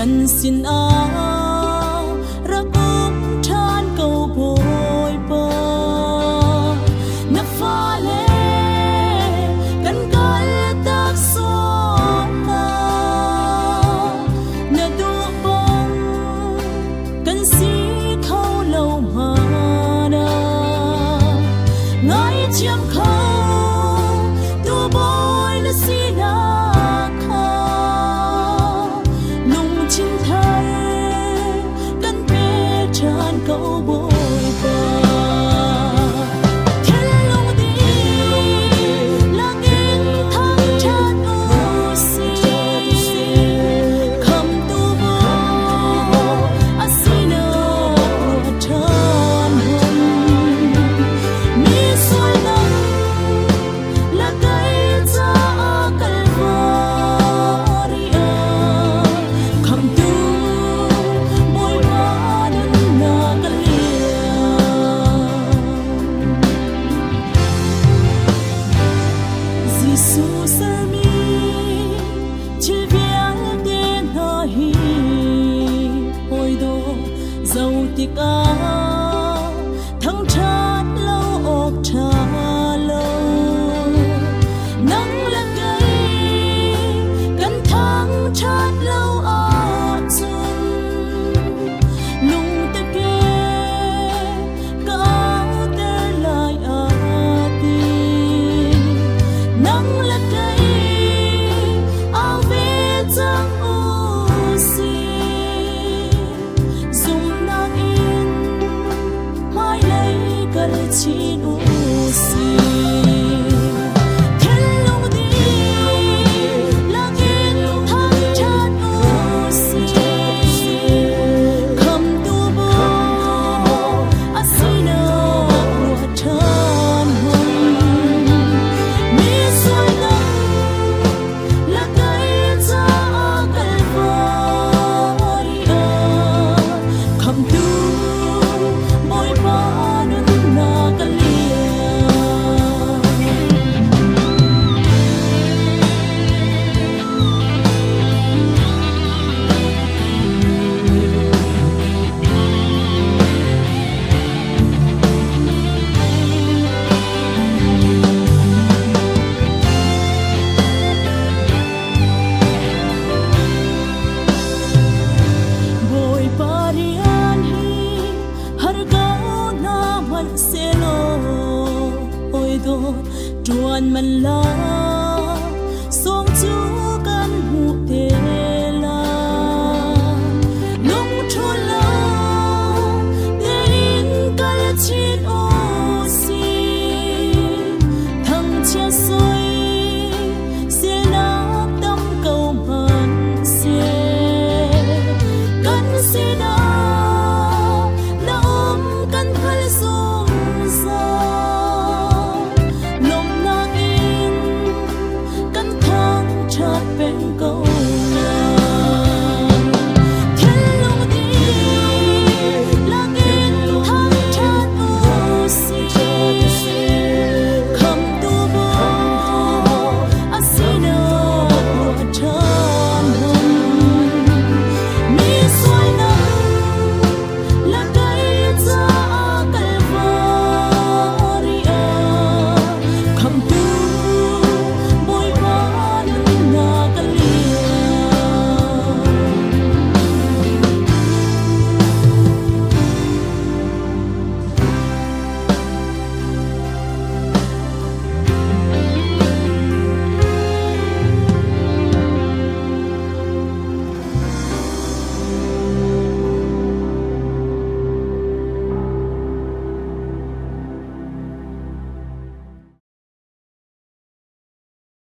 Kan sinah rak um ṭhan ko Bawipa. Na fale kan kaltak sual hlah. Na duh bang kan si kho lo hmanh ah. Ngaithiam kho tu Bawi na sinak kha lungthin thar kan pe ṭhan ko Bawipa. Thinlung dihlak in thangṭhat u sih. Khamhtu Bawi a sinak ṭhan hon. Mi sualnak la kai caah Kalvari ah Khamhtu Bawipa nunnak a liam. Jesuh sermi thil vialte hna hi hawi dawh zoh tikah thangṭhat lo awk ṭha lo. Nang le kei kan thangṭhat lo ahcun lungtake ka auter lai a ti. Nang le kei